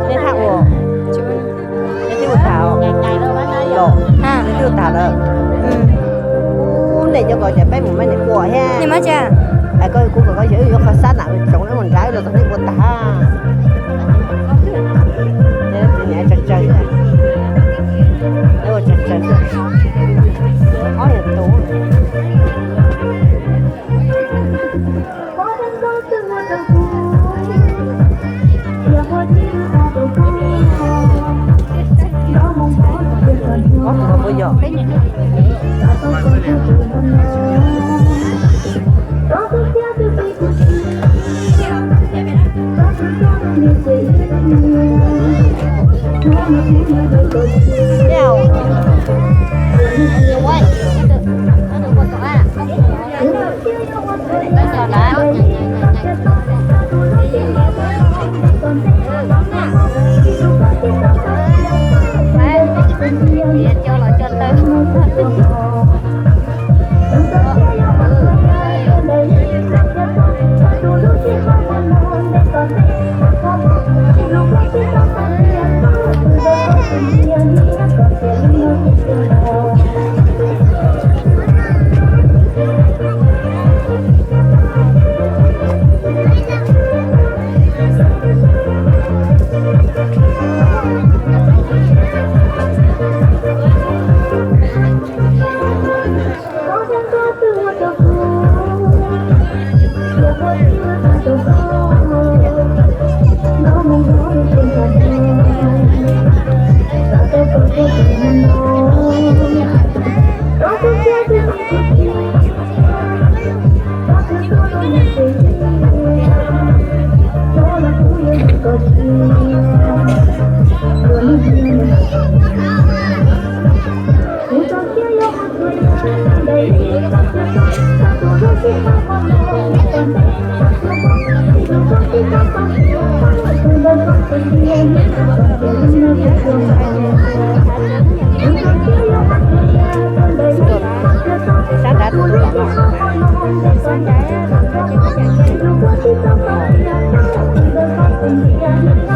Nej thaj ua, nej twb ua tas los, nej twb ua tas lawm. Ub, nej cov ko ces peb mus maj niam ua thiab. Koj kuv kom koj yawg wb yuav qhov xab nam tsoov mus nrad los txog nej ua tas. Tsawg tsawg, ua tsawg tsawg, ob yam tus. Ob tug no puas yog? Sab nrad tus tus tom no.